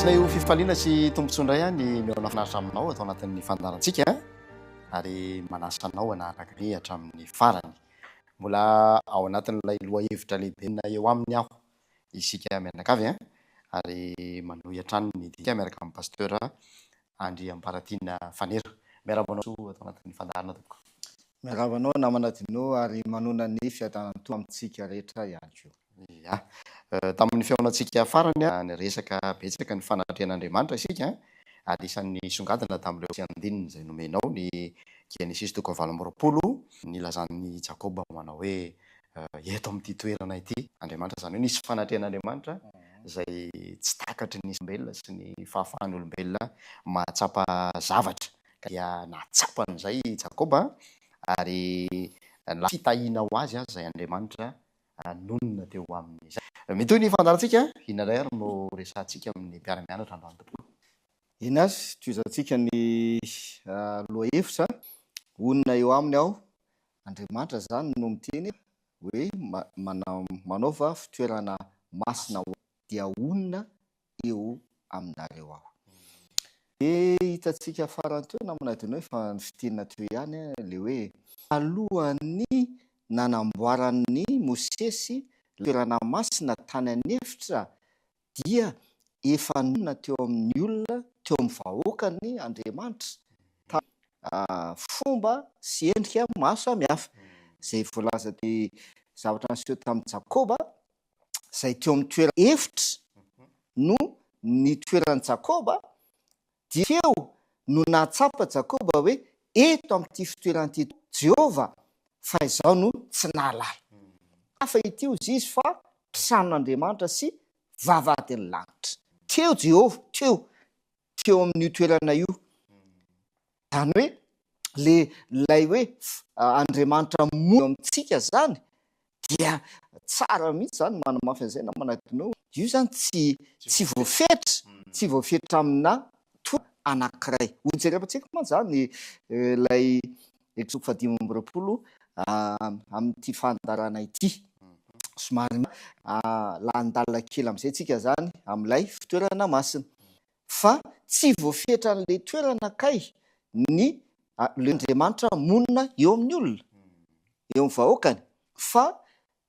Raisinay ho fifaliana sy tombontsoa indray ny mihaona finaritra aminao ato anatin'ny fandaharantsika ary manasa anao hanaraka ny hatramin'ny farany. Mbola ao anatin'ilay lohahevitra lehibe eo aminy aho isika mianakavy ary manohy hatrany ny dinika miaraka amin'ny Pasteur Andriamparatiana Fanera. Miarahaba anao soa ato anatin'ny fandaharana tompoko. Miarahaba anao namana Dino ary manona ny fiadanan'ny Tompo amintsika rehetra ihany koa. Ya. Tamin'ny fihaonantsika farany, niresaka betsaka ny fanatrehan'Andriamanitra isika ary isan'ny nisongadina tamin'ireo andininy izay nomenao ny Genesisy toko 28 nilazan'i Jakoba manao hoe eto amin'ity toerana ity Andriamanitra, izany hoe nisy fanatrehan'Andriamanitra izay tsy takatry ny olombelona sy ny fahafahan'ny olombelona mahatsapa zavatra. Ka dia nahatsapa an'izay i Jakoba ary fitahiana ho azy aza izay Andriamanitra nonina teo aminy izay. Mitohy ny fandaharantsika, inona indray ary no resahantsika amin'ny mpiara-mianatra androany tompoko? Eny ary, tohizantsika ny lohahevitra, honina eo aminy aho, Andriamanitra izany no miteny hoe manaova fitoerana masina ho ahy dia honina eo aminareo aho. Dia hitantsika farany teo namana Dino efa nofintinina teo ihany ilay hoe talohan'ny nanamboaran'i Mosesy toerana masina tany an'efitra dia efa nonina teo amin'ny olona, teo amin'ny vahoakany Andriamanitra tamin'ny fomba sy endrika maro samihafa. Izay voalaza ny zavatra niseho tamin'i Jakoba, izay teo amin'ny toerana efitra no nitoeran'i Jakoba, dia teo no nahatsapa Jakoba hoe eto amin'ity fitoerana ity Jehovah fa izaho no tsy nahalala. Hafa ity hozy izy fa tranon'Andriamanitra sy vavahadin'ny lanitra. Teo Jehovah, teo, teo amin'io toerana io. Izany hoe le ilay hoe Andriamanitra monina eo amintsika izany dia tsara mihitsy izany manamafy an'izay namana Dino. Io izany tsy tsy voafetra, tsy voafetra amina toerana anankiray. Hojerevantsika mantsy izany ilay Exo faha-25 amin'ity fandaharana ity. Somary lalandalina kely amin'izay tsika izany amin'ilay fitoerana masina. Fa tsy voafetran'ilay toerana kay ny Andriamanitra monina eo amin'ny olona, eo amin'ny vahoakany. Fa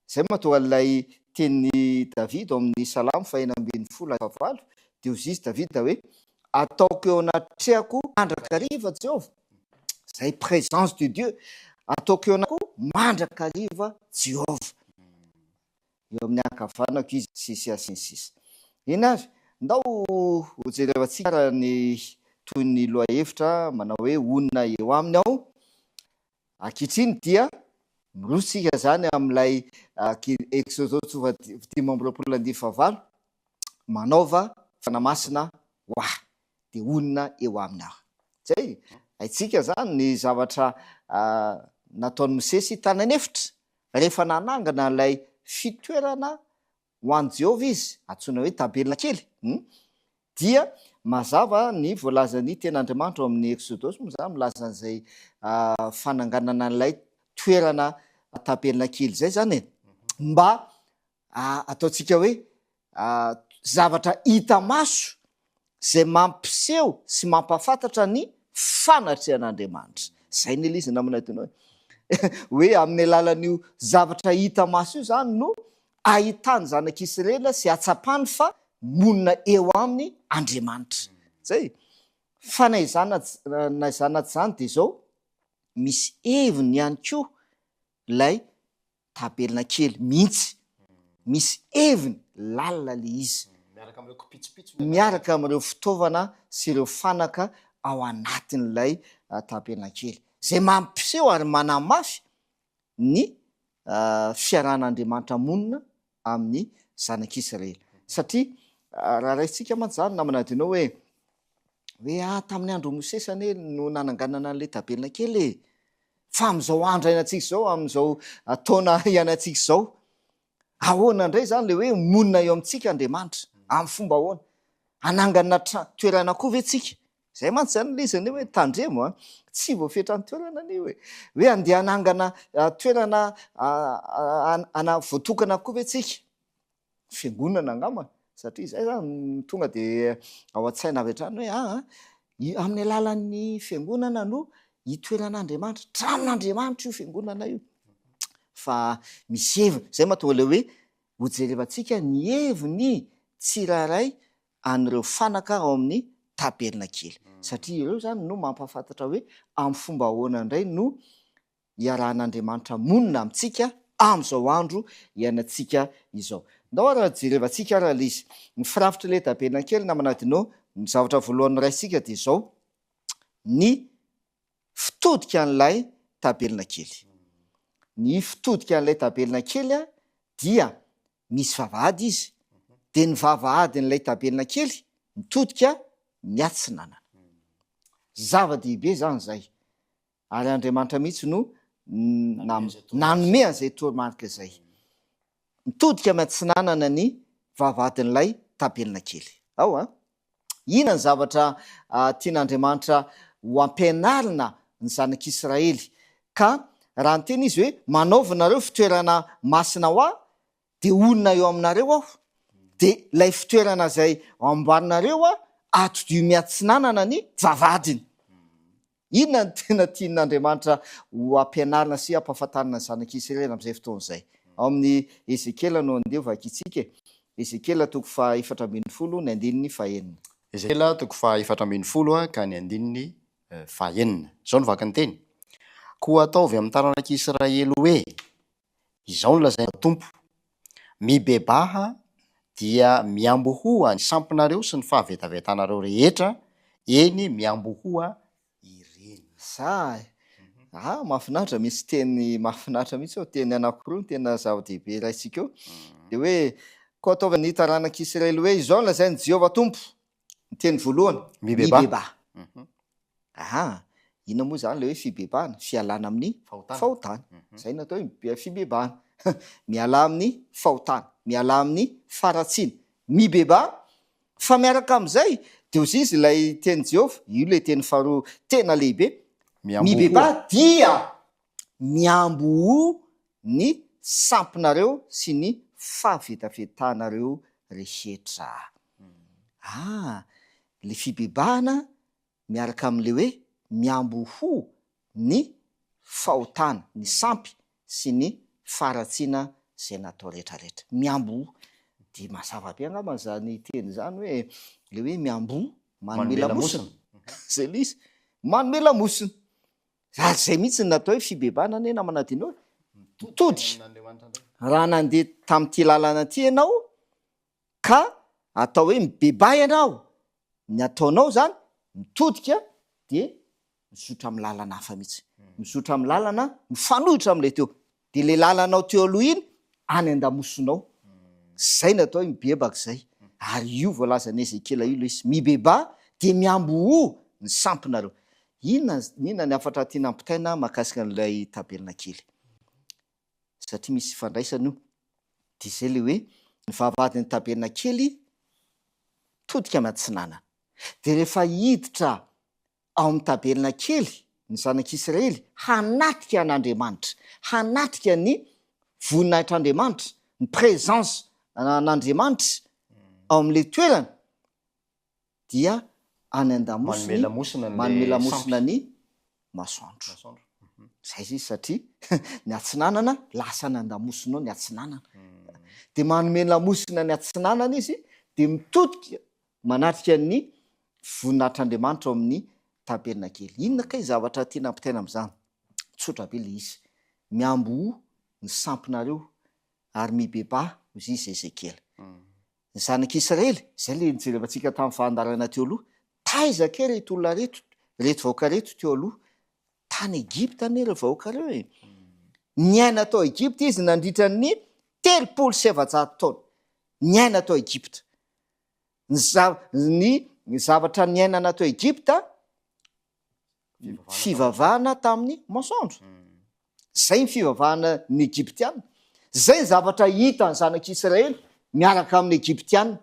izay mahatonga an'ilay tenin'i Davida ao amin'ny Salamo faha-16 fahavalo, dia hoy izy Davida hoe, Ataoko eo anatrehako mandrakariva Jehovah, izay présence de Dieu, ataoko eo anatrehako mandrakariva Jehovah. Eo amin'ny ankavanako izy, sy sy sy ny sisa. Eny ary, ndao hojerevantsika tsara ny tohin'ny lohahevitra manao hoe honina eo aminy aho. Ankehitriny dia miroso isika izany amin'ilay Eksodosy faha 25 andininy fahavalo, manaova fanahy masina ho ahy, dia honina eo aminy aho. Izay, haintsika izany ny zavatra nataon'i Mosesy tany an'efitra. Rehefa nanangana ilay fitoerana ho an'i Jehovah izy, antsoina hoe tabernakely, dia mazava ny voalazan'ny Tenin'Andriamanitra ao amin'ny Eksodosy moa izany milaza an'izay fananganana an'ilay toerana tabernakely izay izany e, mba ataontsika hoe zavatra hita maso izay mampiseho sy mampahafantatra ny fanatrehan'Andriamanitra. Izay ny Elise namana Dino e. Hoe amin'ny alalan'io zavatra hita maso io izany no ahitan'ny zanak'Israely sy ahatsapany fa monina eo aminy Andriamanitra. Izay. Fa na izany na izany na tsy izany dia izao, misy heviny ihany koa ilay tabelina kely mihitsy, misy heviny lalina le izy, Miaraka amin'ireo kipitsopitsony miaraka amin'ireo fitaovana sy ireo fanaka ao anatin'ilay tabelina kely, izay mampiseho ary manamafy ny fiarahan'Andriamanitra monina amin'ny zanak'Israely. Satria raha raisintsika mantsy izany namana Dino hoe, hoe ah tamin'ny andron'i Mosesy anie no nananganana an'ilay tabelina kely e! Fa amin'izao andro iainantsika izao, amin'izao taona iainantsika izao, ahoana indray izany ilay hoe monina eo amintsika Andriamanitra? Amin'ny fomba ahoana? Hanangana toerana koa ve tsika? Izay mantsy izany ilay izy anie hoe tandremo a, tsy voafetra ny toerana anie hoe. Hoe andeha hanangana toerana ana voatokana koa ve tsika? Fiangonana angamba? Satria izay zany tonga dia ao an-tsaina avy hatrany hoe aa amin'ny alalan'ny fiangonana no itoeran'Andriamanitra, tranon'Andriamanitra io fiangonana io. Fa misy heviny, izay mahatonga ilay hoe hojerevantsika ny heviny tsirairay an'ireo fanaka ao amin'ny tabernakely. Satria ireo izany no mampahafantatra hoe amin'ny fomba ahoana indray no iarahan'Andriamanitra monina amintsika amin'izao andro iainantsika izao. Ndao ary jerevantsika ary ilay izy. Ny firafitr'ilay tabernakely namana Dino, ny zavatra voalohany noraisintsika dia izao, ny fitodika an'ilay tabernakely. Ny fitodika an'ilay tabernakely dia misy vavahady izy, dia ny vavahadin'ilay tabernakely mitodika miatsinanana. Zava-dehibe izany izay. Ary Andriamanitra mihitsy no nanome an'izay toromarika izay. Mitodika miatsinanana ny vavahadin'ilay tabernakely. Ao an! Inona ny zavatra tian'Andriamanitra ho ampianarina ny zanak'Israely? Ka raha niteny Izy hoe, Manaova nareo fitoerana masina ho Ahy, dia honina eo aminareo Aho. Dia ilay fitoerana izay amboarinareo, atodiho miatsinanana ny vavahadiny. Inona no tena tian'Andriamanitra ho ampianarina sy hampahafantarina ny zanak'i Isiraely amin'izay fotoana izay? Ao amin'ny Ezekiela no andeha ho vakintsika e. Ezekiela toko faha-14, ny andininy fahenina. Ezekiela toko faha-14 ka ny andininy fahenina. Izao no vaky ny teny, Koa ataovy amin'ny taranak'i Israely hoe, Izao no lazain'ny Tompo, Mibebaha dia miambohoa ny sampinareo sy ny fahavetavetanareo rehetra, eny, miambohoa ireny. Sahy! Ah, mahafinaritra, misy teny mahafinaritra mihitsy ao, teny anankiroa no tena zava-dehibe raisintsika eo. Dia hoe, Koa ataovy ny taranak'Israely hoe, Izao no lazain'i Jehovah Tompo, Ny teny voalohany, Mibebaha. mibebaha. Aha, inona moa izany ilay hoe fibebahana? Fialana amin'ny Fahotana. fahotana. Izay no atao hoe mibe- fibebahana. Mialà amin'ny fahotana, mialà amin'ny faharatsiana. Mibebaha, fa miaraka amin'izay dia hozy izy ilay tenin'i Jehovah, io ilay teny faharoa tena lehibe, Miambohoa. mibebaha dia miambohoa ny sampinareo sy ny fahavetavetanareo rehetra. Ah, le fibebahana miaraka amin'le hoe miamboho ny fahotana, ny sampy sy ny faharatsiana izay natao rehetrarehetra. Miamboho. Dia mazava be angamba izany teny izany hoe le hoe miamboho, manome lamosina. Zay le izy. Manome lamosina. Ary izay mihitsy no natao hoe fibebahana anie namana Dino e. Mitodika. Raha nandeha tamin'ity lalana ity ianao ka atao hoe mibebaha ianao, ny ataonao izany mitodika dia mizotra amin'ny lalana hafa mihitsy. Mizotra amin'ny lalana mifanohitra amin'ilay teo. Dia ilay lalanao teo aloha iny any an-damosinao. Izay no atao hoe mibebaka izay. Ary io voalazan'i Ezekiela io ilay izy. Mibebaha dia miambohoa ny sampinareo. Inona, inona ny hafatra tiana ampitaina mahakasika an'ilay tabernakely? Satria misy ifandraisany io. Dia izay ilay hoe ny vavahadin'ny tabernakely mitodika miatsinanana. Dia rehefa hiditra ao amin'ny tabernakely ny zanak'Israely hanatrika an'Andriamanitra, hanatrika ny voninahitr'Andriamanitra, ny présence an'Andriamanitra ao amin'ilay toerana, dia any an-damosiny, manome lamosina ny masoandro. Zay izy satria ny atsinanana lasa any an-damosina ao ny atsinanana. Dia manome lamosina ny atsinanana izy, dia mitodika Manatrika ny voninahitr'Andriamanitra ao amin'ny tabernakely. Inona kay zavatra tiana ampitaina amin'izany? Tsotra be ilay izy. Miambohoa ny sampinareo ary mibebaha, hoy izy Ezekiela. Ny zanak'Israely, izay ilay nijerevantsika tamin'ny fahandarana teo aloha, taiza kay ireto olona ireto, ireto vahoaka ireto teo aloha? Tany Egypta anie ireo vahoaka ireo e! Niaina tao Egypta izy nandritra ny 430 taona. Niaina tao Egypta. Ny za- ny zavatra niainana tao Egypta, fivavahana tamin'ny masoandro. Zay ny fivavahana ny Egyptiana. Zay ny zavatra hitan'ny zanak'Israely miaraka amin'ny Egyptiana.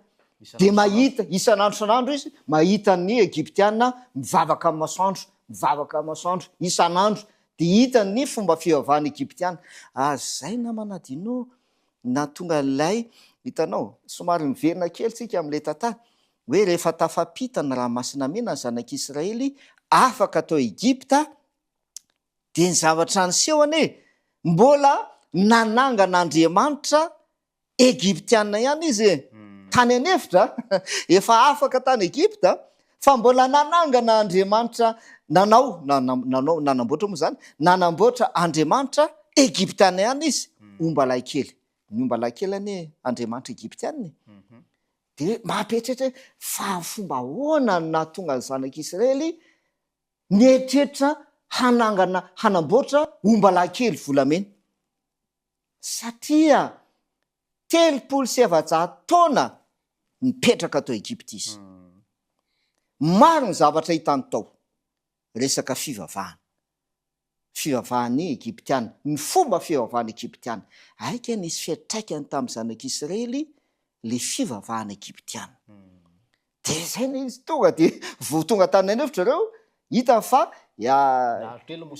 Dia mahita, isan'andro isan'andro izy, mahita ny Egyptiana mivavaka amin'ny masoandro, mivavaka amin'ny masoandro, isan'andro. Dia hitany ny fomba fivavahan'ny Egyptiana. Ary zay namana Dino, nahatonga an'ilay Hitanao, somary miverina kely tsika amin'ilay tantara, hoe rehefa tafapita ny Ranomasina Mena ny zanak'Israely, afaka tao Egypta, dia ny zavatra niseho anie, mbola nanangana Andriamanitra Egyptiana ihany izy e! Tany an'efitra, efa afaka tany Egypta, fa mbola nanangana Andriamanitra, nanao, nanao, nanamboatra moa izany, nanamboatra Andriamanitra Egyptiana ihany izy, ombalahy kely. Ny ombalahy kely anie Andriamanitra Egyptiana e! Dia mampieritreritra hoe fa fomba ahoana no nahatonga ny zanak'Israely nieritreritra hanangana, hanamboatra ombalahy kely volamena? Satria 430 taona nipetraka tao Egypta izy. Maro ny zavatra hitany tao, resaka fivavahana, fivavahan'ny Egyptiana, ny fomba fivavahan'ny Egyptiana. Aika nisy fiantraikany tamin'ny zanak'Israely ilay fivavahana Egyptiana. Dia izay ilay izy, tonga dia vao tonga tany an'efitra ireo, hitany fa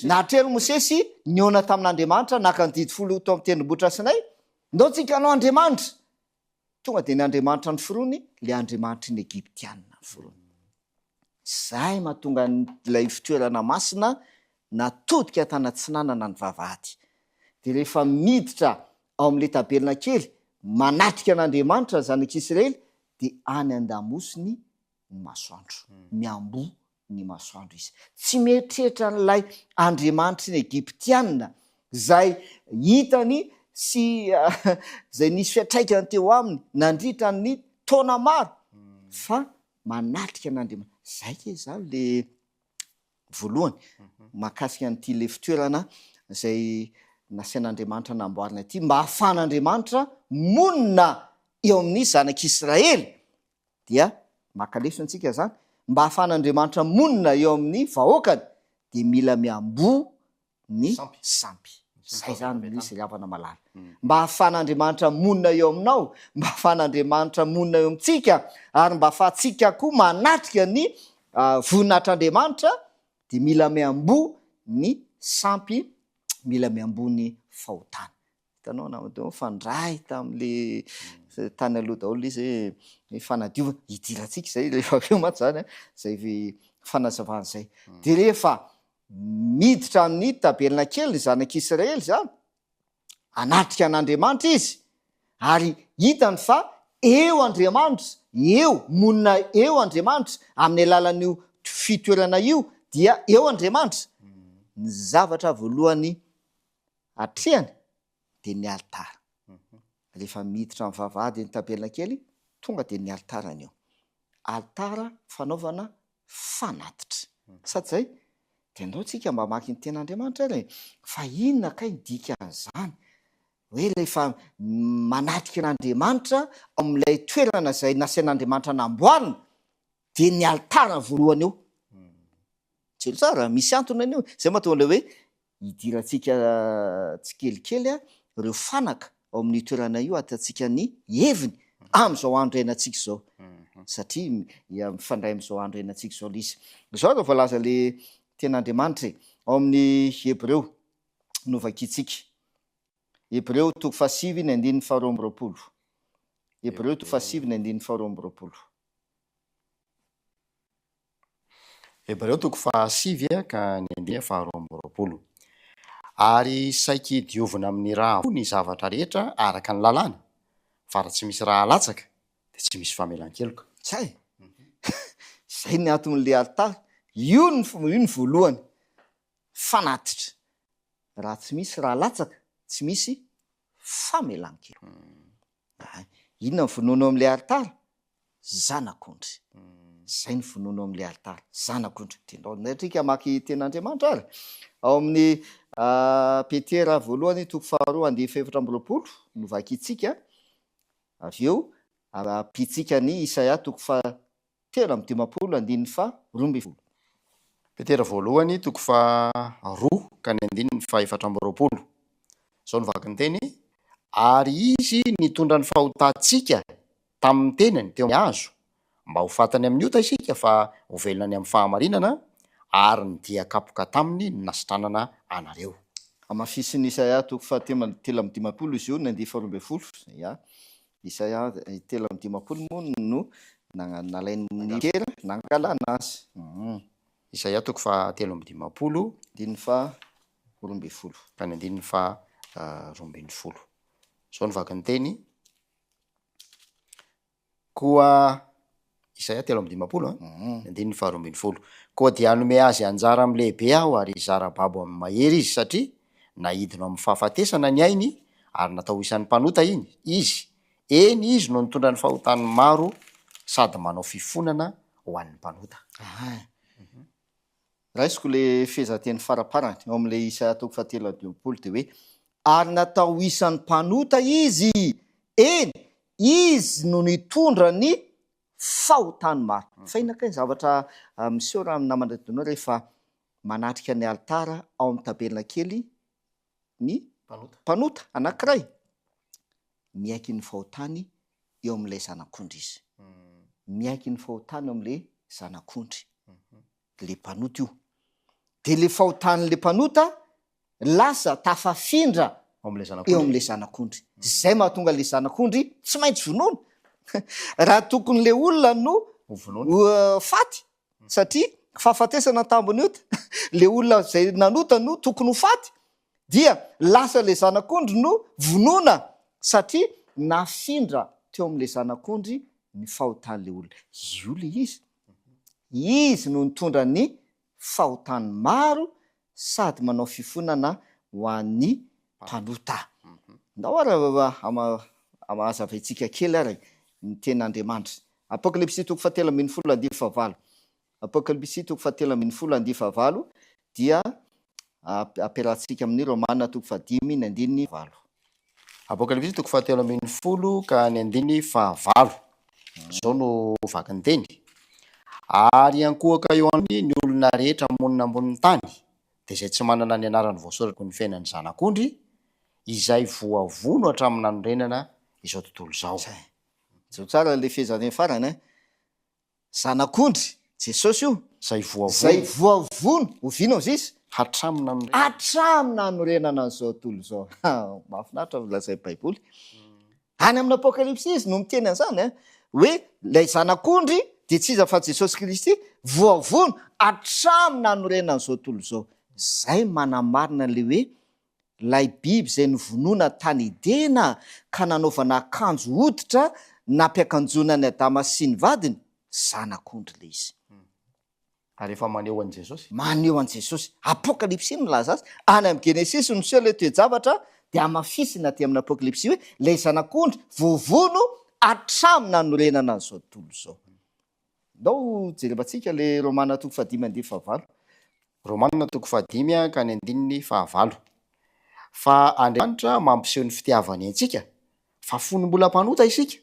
nahatrelo Mosesy nihaona tamin'Andriamanitra, naka ny didy folo tao amin'ny tendrombohitra Sinay, ndao tsika hanao Andriamanitra. Tonga dia ny Andriamanitra noforony, ilay Andriamanitry ny Egyptiana noforony. Izay mahatonga an'ilay fitoerana masina natodika tany atsinanana ny vavahady. Dia rehefa miditra ao amin'ilay tabelina kely, manatrika an'Andriamanitra ny zanak'Isiraely, dia any an-damosiny ny masoandro. Miamboho ny masoandro izy. Tsy mieritreritra an'ilay Andriamanitry ny Egyptiana izay hitany sy izay nisy fiantraikany teo aminy nandritra ny taona maro, fa manatrika an'Andriamanitra. Izay kay izany le voalohany mahakasika an'ity le fitoerana izay nasain'Andriamanitra namboarina ity mba hahafahan'Andriamanitra monina eo amin'ny zanak'Israely dia maka lesona isika izany mba hahafahan'Andriamanitra monina eo amin'ny vahoakany dia mila miamboho ny sampy. Zay zany no izy ry havana malala. Mba hahafahan'Andriamanitra monina eo aminao, mba hahafahan'Andriamanitra monina eo amintsika, ary mba hahafahantsika koa manatrika ny voninahitr'Andriamanitra dia mila miamboho ny sampy, mila miamboho ny fahotana. Hitanao nama teo mifandray tamin'le tany aloha daholo izy hoe fanadiovana, hidirantsika izay rehefa avy eo mantsy zany an, izay fanazavana izay. Dia rehefa Miditra amin'ny tabernakely ny zanak'Israely izany, hanatrika an'Andriamanitra izy, ary hitany fa eo Andriamanitra, eo, monina eo Andriamanitra, amin'ny alalan'io fitoerana io dia eo Andriamanitra. Ny zavatra voalohany atrehany dia ny alitara. Rehefa miditra amin'ny vavahady ny tabernakely, tonga dia ny alitara ny eo. Alitara fanaovana fanatitra. Sady izay, dia ndao tsika mba hamaky ny tenin'Andriamanitra ary e! Fa inona kay ny dikan'izany? Hoe rehefa manatrika an'Andriamanitra ao amin'ilay toerana izay nasain'Andriamanitra namboarina, dia ny alitara voalohany eo. Jereo tsara, misy antony an'io. Izay mahatonga ilay hoe Hidirantsika tsikelikely ireo fanaka ao amin'io toerana io ahitantsika ny heviny amin'izao andro iainantsika izao. Satria mifandray amin'izao andro iainantsika izao ilay izy. Izao no voalazan'ilay Tenin'Andriamanitra e, ao amin'ny Hebreo novakintsika. Hebreo toko fahasivy ny andininy faharoa amby roapolo. Hebreo toko fahasivy ny andininy faharoa amby roapolo. Hebreo toko fahasivy ka ny andininy faharoa amby roapolo. Ary saiky diovina amin'ny ra avokoa ny zavatra rehetra araka ny lalàna, fa raha tsy misy ra alatsaka, dia tsy misy famelan-keloka. Zay! Zay ny anton'ilay alitara. Io ny io ny voalohany. Fanatitra. Raha tsy misy ra alatsaka, tsy misy famelan-keloka. Inona ny vonoina eo amin'ilay alitara? Zanak'ondry. Izay no vonoina ao amin'ilay alitara. Zanak'ondry. Dia ndao indray tsika hamaky tenin'Andriamanitra ary. Ao amin'ny Petera voalohany toko faharoa andininy fahefatra amby roapolo no vakintsika. Avy eo ampiantsika ny Isaia toko faha-53 andininy faha-12. Petera voalohany toko faharoa ka ny andininy faha-24. Izao no vakin'ny teny, Ary izy nitondra ny fahotantsika tamin'ny tenany teo amin'ny hazo, mba ho fatany amin'ny ota isika fa ho velona ny amin'ny fahamarinana, ary ny dia kapoka taminy no nasitranana anareo. Hamafisin'i Isaia toko fahatelo amby dimampolo izy io, ny andiany faharoa ambin'ny folo, ia. Isaia 53 moa no nalain'i Piera nangalana azy. Isaia toko faha 53. Andininy faha 12. Ka ny andininy faha 12. Izao no vakin'ny teny. Koa, Isaia 53 an, ny andininy faha 12. Koa dia hanome azy anjara amin'ny lehibe aho ary hizara babo amin'ny mahery izy satria naidina ao amin'ny fahafatesana ny ainy ary natao ho isan'ny mpanota iny izy, eny izy no nitondra ny fahotan'ny maro sady manao fifonana ho an'ny mpanota. Ahay. Raisiko le fehezanteny faraparany ao amin'ilay Isaia toko fahatelo amby dimampolo dia hoe, Ary natao ho isan'ny mpanota izy, eny, izy no nitondra ny fahotany maro. Fa inona kay ny zavatra miseho raha namana Dino rehefa manatrika ny alitara ao amin'ny tabernakely ny mpanota anankiray? Miaiky ny fahotany eo amin'ilay zanak'ondry izy. Miaiky ny fahotany eo amin'ilay zanak'ondry. Le mpanota io. Dia le fahotan'le mpanota lasa tafafindra eo amin'ilay zanak'ondry. Izay mahatonga ilay zanak'ondry tsy maintsy vonoina. Raha tokony le olona no ho faty, satria fahafatesana an-tambon'ny ota, le olona izay nanota no tokony ho faty, dia lasa ilay zanak'ondry no vonoina satria nafindra teo amin'ilay zanak'ondry ny fahotan'ilay olona. Io ilay izy. Izy no nitondra ny fahotan'ny maro sady manao fifonana ho an'ny mpanota. Ndao ary hazavaintsika kely ary ny tenin'Andriamanitra. Apokalypsy toko fahatelo ambin'ny folo andiany fahavalo. Apokalypsy toko fahatelo ambin'ny folo andiany fahavalo dia ampiarahantsika amin'ny Romana toko fahadimy ny andininy valo. Apokalypsy toko fahatelo ambin'ny folo ka ny andininy fahavalo. Izao no vakin'ny teny, Ary hiankohoka eo aminy ny olona rehetra monina ambonin'ny tany, dia izay tsy manana ny anarany voasoratra ny fiainan'ny Zanak'ondry, izay voavono hatramin'ny nanorenana izao tontolo izao. Izay. Jereo tsara ilay fehezanteny farany an. Zanak'ondry, Jesosy io. Izay voavono. Izay voavono, oviana ozy izy? Hatramin'ny nanorenana. Hatramin'ny nanorenana an'izao tontolo izao. Mahafinaritra ny lazain'ny Baiboly. Any amin'ny Apokalypsy izy no miteny an'izany an, hoe ilay Zanak'ondry dia tsy iza fa Jesosy Kristy, voavono hatramin'ny nanorenana an'izao tontolo izao. Izay manamarina ilay hoe Ilay biby izay novonoina tany Edena ka nanaovana akanjo hoditra nampiakanjoana an'i Adama sy ny vadiny, zanak'ondry ilay izy. Ary efa maneho an'i Jesosy. Maneho an'i Jesosy. Apokalypsy no milaza azy. Any amin'ny Genesisy no miseho ilay toe-javatra, dia hamafisina aty amin'ny Apokalypsy hoe ilay zanak'ondry voavono hatramin'ny nanorenana an'izao tontolo izao. Ndao jerevantsika ilay Romana toko fahadimy andininy fahavalo. Romana toko fahadimy ka ny andininy fahavalo. Fa Andriamanitra mampiseho ny fitiavany antsika, fa fony mbola mpanota isika,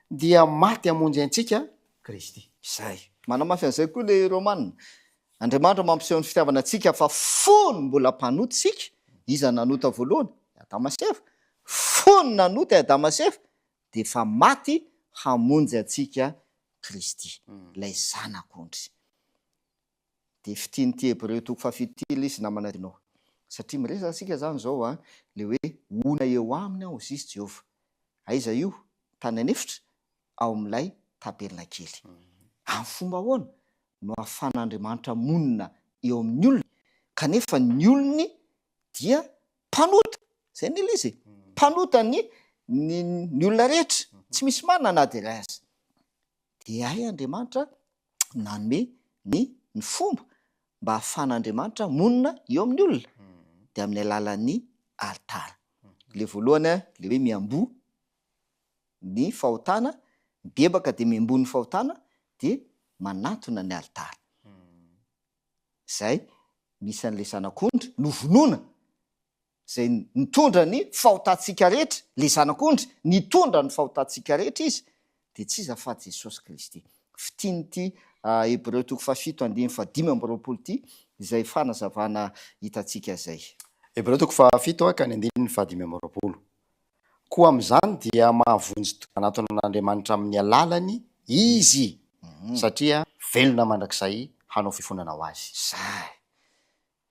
dia maty hamonjy antsika Kristy. Izay. Manamafy an'izay koa ilay Romana. Andriamanitra mampiseho ny fitiavana antsika fa fony mbola mpanota isika, iza nanota voalohany? I Adama sy Eva. Fony nanota i Adama sy Eva, dia efa maty hamonjy antsika Kristy, ilay Zanak'ondry. Dia fitian'ity Hebreo toko fahafito ity ilay izy namana Dino. Satria miresaka isika izany izao an, ilay hoe honina eo aminy aho hozy izy Jehovah. Aiza io? Tany an'efitra? Ao amin'ilay tabernakely. Amin'ny fomba ahoana no ahafahan'Andriamanitra monina eo amin'ny olony, kanefa ny olony dia Mpanota, zay anie ilay izy e, mpanota ny ny ny olona rehetra, tsy misy marina na dia iray aza. Dia hay Andriamanitra nanome ny ny fomba mba hahafahan'Andriamanitra monina eo amin'ny olona, dia amin'ny alalan'ny alitara. Ilay voalohany an, ilay hoe miamboho ny fahotana, mibebaka dia miamboho ny fahotana, dia manatona ny alitara. Izay misy an'ilay Zanak'ondry novonoina, izay nitondra ny fahotantsika rehetra, ilay Zanak'ondry nitondra ny fahotantsika rehetra Izy, dia tsy iza fa Jesosy Kristy. Fitian'ity Hebreo toko fahafito andininy fahadimy amby roapolo ity izay fanazavana hitantsika izay. Hebreo toko fahafito ka ny andininy fahadimy amby roapolo. Koa amin'izany dia mahavonjy tokoa manatona an'Andriamanitra amin'ny alalany Izy, satria velona mandrakizay hanao fifonana ho azy. Izay.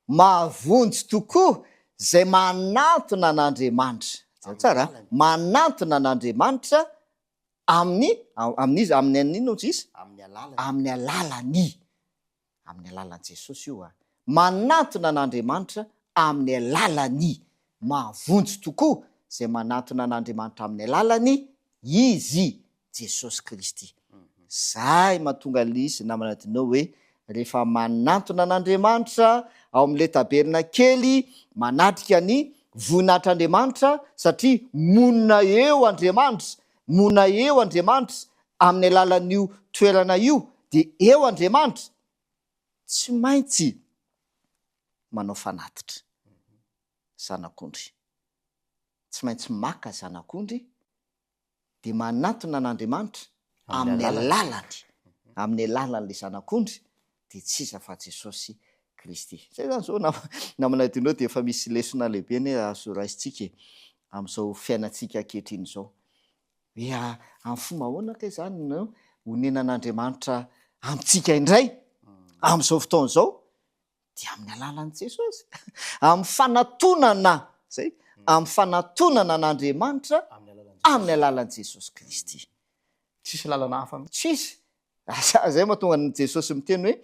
Mahavonjy tokoa izay manantona an'Andriamanitra. Jereo tsara a! Manantona an'Andriamanitra. Amin'ny, amin'iza, amin'ny an'inona hozy izy? Amin'ny alalany. Amin'ny alalan'i. Amin'ny alalan'i Jesosy io a. Manantona an'Andriamanitra amin'ny alalan'i. Mahavonjy tokoa izay manantona an'Andriamanitra amin'ny alalany Izy, Jesosy Kristy. Izay mahatonga ilay izy namana Dino hoe rehefa manantona an'Andriamanitra ao amin'ilay tabernakely manatrika ny voninahitr'Andriamanitra satria monina eo Andriamanitra, monina eo Andriamanitra amin'ny alalan'io toerana io dia eo Andriamanitra, tsy maintsy manao fanatitra zanak'ondry. Tsy maintsy maka zanak'ondry dia manatona an'Andriamanitra amin'ny alalany, amin'ny alalan'ilay Zanak'ondry, dia tsy iza fa Jesosy Kristy. Izay izany izao namana Dino dia efa misy lesona lehibe anie azo raisintsika e, amin'izao fiainantsika ankehitriny izao. Hoe amin'ny fomba ahoana kay izany no honenan'Andriamanitra amintsika indray amin'izao fotoana izao? dia amin'ny alalan'i Jesosy, amin'ny fanatonana, zay, amin'ny fanatonana an'Andriamanitra amin'ny alalan'i Jesosy Kristy. Tsisy lalana hafa mihitsy. Tsisy. Zay mahatonga an'i Jesosy miteny hoe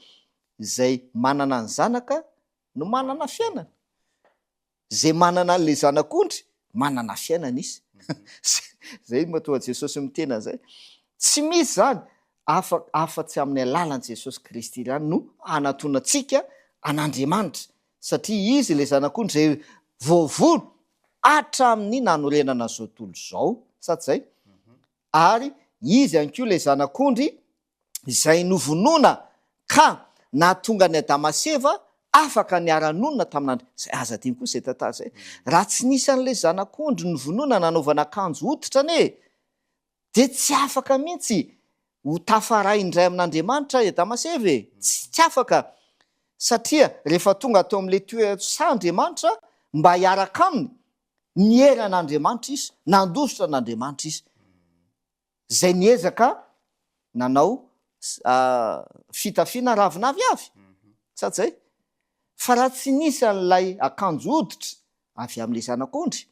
izay manana ny zanaka no manana fiainana. Izay manana an'ilay zanak'ondry, manana fiainana izy. Izay no mahatonga Jesosy miteny an'izay. Tsy misy izany afa, afa-tsy amin'ny alalan'i Jesosy Kristy ihany no hanatonantsika an'Andriamanitra, satria Izy ilay zanak'ondry izay voavono hatramin'ny nanorenana an'izao tontolo izao, sa tsy izay? Ary Izy ihany koa ilay Zanak'ondry izay novonoina ka nahatonga an'i Adama sy Eva afaka niara-nonina tamin'Andri-, izay aza adino kosa izay tantara izay. Raha tsy nisy an'ilay Zanak'ondry novonoina nanaovana akanjo hoditra anie, dia tsy afaka mihitsy ho tafaray indray amin'Andriamanitra i Adama sy Eva e! Tsy afaka, satria rehefa tonga teo amin'ilay toetra Andriamanitra mba hiaraka aminy, Niery an'Andriamanitra izy, nandositra an'Andriamanitra izy, izay niezaka nanao fitafiana ravin'aviavy. Sa tsy izay? Fa raha tsy nisy an'ilay akanjo hoditra avy amin'ilay zanak'ondry,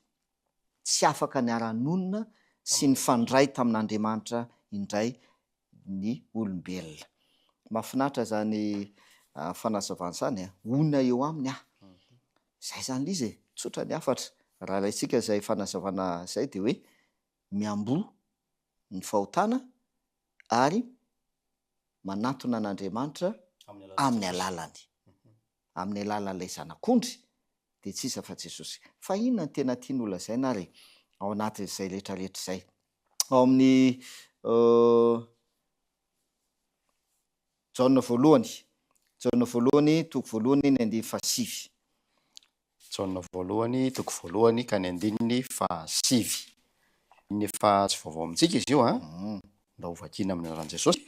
tsy afaka niara-nonina sy nifandray tamin'Andriamanitra indray ny olombelona. Mahafinaritra izany fanazavana izany a! Honina eo aminy aho. Izay izany ilay izy e! Tsotra ny hafatra. Raha alaintsika izay fanazavana izay dia hoe miamboho ny fahotana ary manantona an'Andriamanitra amin'ny alalany. Amin'ny alalan'ilay Zanak'ondry dia tsy iza fa Jesosy. Fa inona no tena tiany holazaina ary ao anatin'izay rehetrarehetra izay? Ao amin'ny Jaona voalohany, Jaona voalohany toko voalohany ny andininy fahasivy. Jaona voalohany toko voalohany ka ny andininy fahasivy. Ny efa tsy vaovao amintsika izy io an, ndao hovakiana amin'ny anaran'i Jesosy.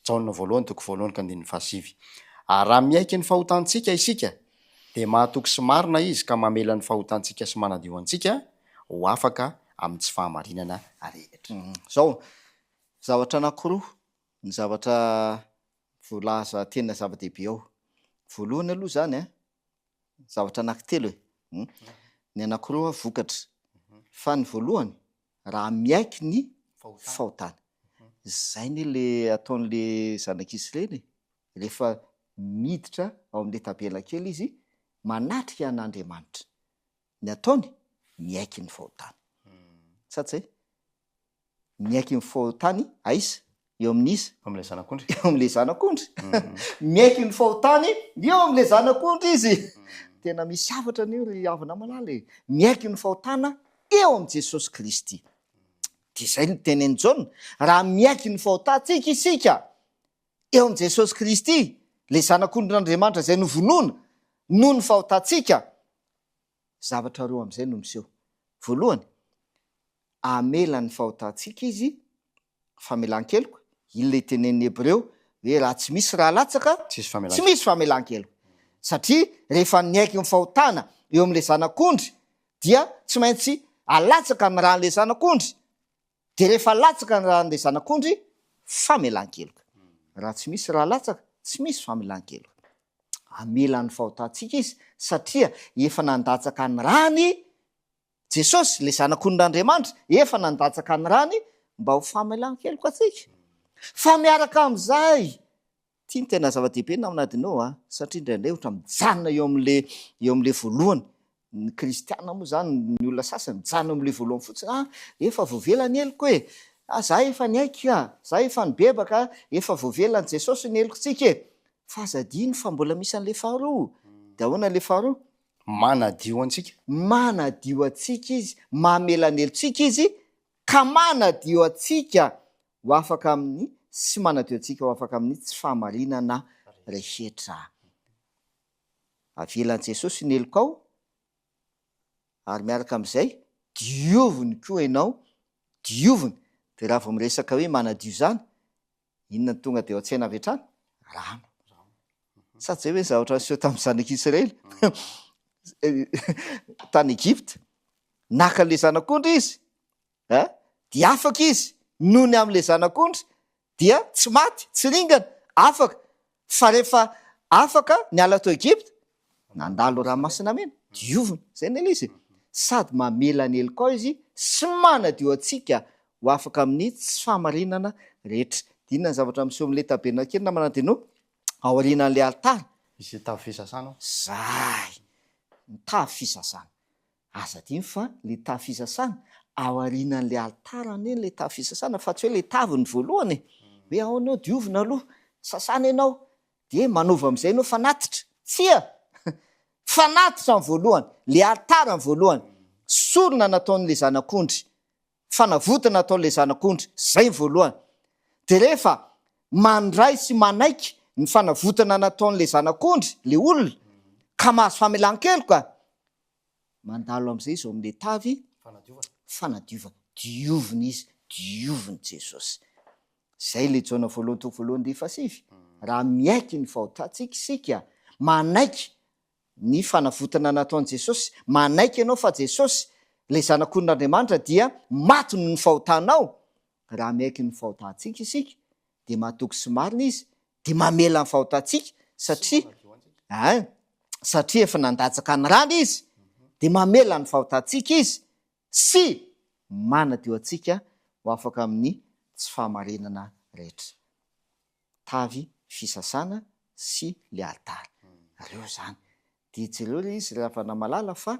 Jaona voalohany toko voalohany ka andininy fahasivy. Ary raha miaiky ny fahotantsika isika, dia mahatoky sy marina Izy ka mamela ny fahotantsika sy manadio antsika ho afaka amin'ny tsy fahamarinana rehetra. Izao, zavatra anankiroa ny zavatra voalaza tena zava-dehibe ao. Voalohany aloha izany an, zavatra anankitelo e, ny anankiroa vokatra, fa ny voalohany raha miaiky ny fahotana. Zay anie le ataon'le zanak'Israely e, rehefa miditra ao amin'le tabernakely izy, manatrika an'Andriamanitra. Ny ataony, miaiky ny fahotany. Sa tsy zay? Miaiky ny fahotany aiza? Eo amin'iza? Eo amin'ilay zanak'ondry. Eo amin'ilay zanak'ondry. Miaiky ny fahotany eo amin'ilay zanak'ondry izy. Tena misy hafatra an'io ry havana malala e. Miaiky ny fahotana eo amin'i Jesosy Kristy. Dia izay no tenenin'i Jaona, raha miaiky ny fahotantsika isika eo amin'i Jesosy Kristy, ilay zanak'ondrin'Andriamanitra izay novonoina noho ny fahotantsika, Zavatra roa amin'izay no miseho. Voalohany, hamela ny fahotantsika Izy, famelan-keloka, iny ilay tenenin'ny Hebreo hoe raha tsy misy rà latsaka, tsy misy famelan-keloka. Satria rehefa niaiky ny fahotana eo amin'ilay Zanak'ondry dia tsy maintsy alatsaka ny ràn'ilay Zanak'ondry. Dia rehefa latsaka ny ràn'ilay Zanak'ondry, famelan-keloka. Raha tsy misy rà latsaka, tsy misy famelan-keloka. Hamela ny fahotantsika Izy, satria efa nandatsaka ny ràny Jesosy, ilay Zanak'ondrin'Andriamanitra, efa nandatsaka ny ràny mba ho famelan-keloka antsika. Fa miaraka amin'izay, ity no tena zava-dehibe namana Adino a, satria indraindray ohatra mijanona eo amin'le eo amin'le voalohany, ny kristiana moa zany, ny olona sasany mijanona eo amin'le voalohany fotsiny, ah efa voavela ny heloko e, ah za efa niaiky ka, za efa nibebaka, efa voavelan'i Jesosy ny helokontsika e, fa aza adino fa mbola misy an'le faharoa, de ahoana le faharoa? Manadio antsika. Manadio antsika Izy, mamela ny helotsika Izy, ka manadio antsika ho afaka amin'ny sy manadio antsika ho afaka amin'ny tsy fahamarinana rehetra. Avelan'i Jesosy ny helokao, ary miaraka amin'izay, dioviny koa ianao, dioviny. Dia raha vao miresaka hoe manadio izany, Inona no tonga dia ao an-tsaina avy hatrany? Rano. Sa tsy izay ve ny zavatra niseho tamin'ny zanak'Israely tany Egypta? Naka an'ilay zanak'ondry izy, eh, dia afaka izy noho ny amin'ilay zanak'ondry, dia tsy maty, tsy ringana, afaka. Fa rehefa afaka niala tao Egypta, Nandalo ranomasina mena, diovina, izay anie ilay izy e. Sady mamela ny helokao izy sy manadio antsika ho afaka amin'ny tsy fahamarinana rehetra. Dia inona ny zavatra miseho amin'ilay tabernakely namana Deno? Aorianan'ilay alitara. Misy tavy fisasana ao. Zay! Ny tavy fisasana. Aza adino fa ilay tavy fisasana, aorianan'ilay alitara anie ilay tavy fisasana fa tsy hoe ilay tavy ny voalohany e. Hoe ao ianao diovina aloha, sasana ianao, Dia manova amin'izay ianao fanatitra? Tsia! Fanatitra ny voalohany, le alitara ny voalohany, sorona nataon'ilay zanak'ondry, fanavotana nataon'ilay zanak'ondry, zay ny voalohany. Dia rehefa mandray sy manaiky ny fanavotana nataon'ilay zanak'ondry le olona, ka mahazo famelan-keloka, mandalo amin'izay izy ao amin'ilay tavy fanadiovana. Diovina izy, diovin'i Jesosy. Izay ilay Jaona voalohany toko voalohany andininy fahasivy. Raha miaiky ny fahotantsika isika, manaiky ny fanavotana nataon'i Jesosy, manaiky ianao fa Jesosy, ilay Zanak'olon'Andriamanitra dia maty noho ny fahotanao, raha miaiky ny fahotantsika isika, dia mahatoky sy marina Izy, dia mamela ny fahotantsika, satria, ein, satria efa nandatsaka ny rany Izy, dia mamela ny fahotantsika Izy, sy manadio antsika ho afaka amin'ny tsy fahamarinana rehetra. Tavy fisasana sy le alitara. Reo zany. Dia jereo le izy ry havana malala fa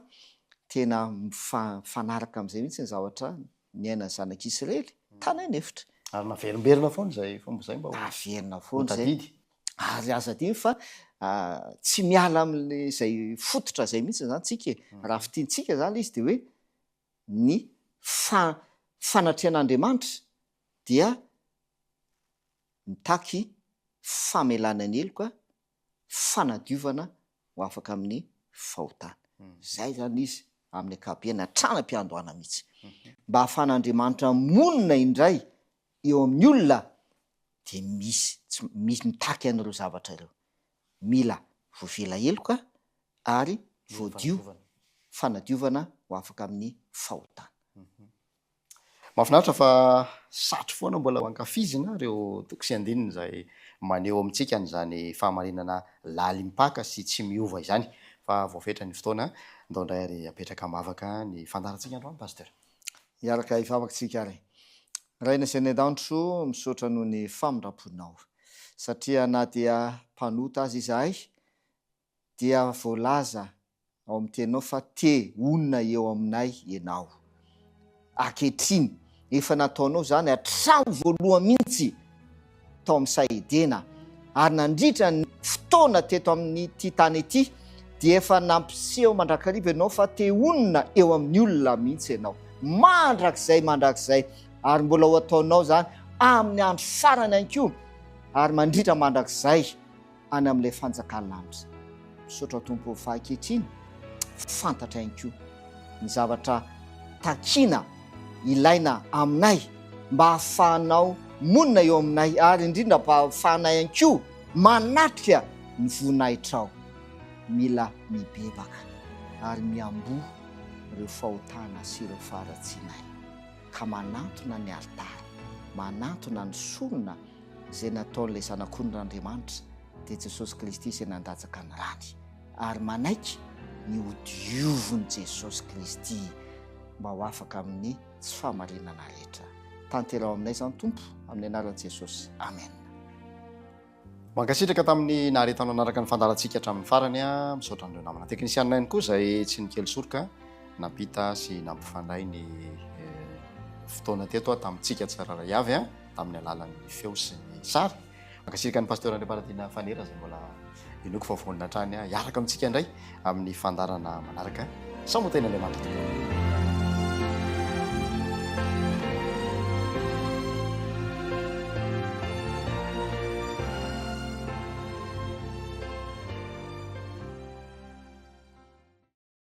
tena mifanaraka amin'izay mihitsy ny zavatra niainan'ny zanak'Israely tany an'efitra. Ary naverimberina foana izay fomba izay mba ho Naverina foana izay. tadidy. Ary aza adino fa tsy miala amin'izay fototra izay mihitsy izany tsika e. Raha fintintsika izany ilay izy dia hoe ny fa- fanatrehan'Andriamanitra dia mitaky famelana ny heloka, fanadiovana ho afaka amin'ny fahotana. Izay izany izy amin'ny ankapobeny hatrany am-piandohana mihitsy. Mba hahafahan'Andriamanitra monina indray eo amin'ny olona dia misy tsy misy mitaky an'ireo zavatra ireo. Mila voavela heloka ary voadio fanadiovana ho afaka amin'ny fahotana. Mahafinaritra fa satry foana mbola ho ankafizina ireo toko sy andininy izay maneho amintsika an'izany fahamarinana lalim-paka sy tsy miova izany. Fa voafetra ny fotoana, ndao indray ary apetraka am-bavaka ny fandaharantsika androany Pasteur. Hiaraka hivavaka isika ary. Rainay izay any an-danitra o, misaotra noho ny famindram-ponao. Satria na dia mpanota aza izahay, dia voalaza ao amin'ny Teninao fa te honina eo aminay Ianao. Ankehitriny, efa nataonao izany hatramin'ny voalohany mihitsy tao amin'ny saha Edena, ary nandritra ny fotoana teto amin'ity tany ity, dia efa nampiseho mandrakariva Ianao fa te honina eo amin'ny olona mihitsy Ianao. Mandrakizay mandrakizay, ary mbola ho ataonao izany amin'ny andro farany ihany koa, ary mandritra mandrakizay any amin'ilay fanjakan'ny lanitra. Misaotra Tompo ô fa ankehitriny fantatra ihany koa ny zavatra takiana ilaina aminay mba hahafahanao monina eo aminay ary indrindra mba hahafahanay ihany koa manatrika ny voninahitrao. Mila mibebaka ary miamboho ireo fahotana sy ireo faharatsianay ka manantona ny alitara, manantona ny sorona izay nataon'ilay Zanak'ondrin'Andriamanitra, dia Jesosy Kristy izay nandatsaka ny rany, ary manaiky ny hodiovin'i Jesosy Kristy mba ho afaka amin'ny tsy fahamarinana rehetra. Tanteraho aminay izany Tompo, amin'ny anaran'i Jesosy. Amen. Mankasitraka tamin'ny naharetanao nanaraka ny fandaharantsika hatramin'ny farany. Misaotra an'ireo namana teknisianina ihany koa izay tsy nikely soroka nampita sy nampifandray ny fotoana teto tamintsika tsirairay avy tamin'ny alalan'ny feo sy ny sary. Mankasitraka an'i Pasteur Andriamparadina Fanera izay mbola inoako fa vonona hatrany hiaraka amintsika indray amin'ny fandaharana manaraka. Samy ho tahin'Andriamanitra tokoa.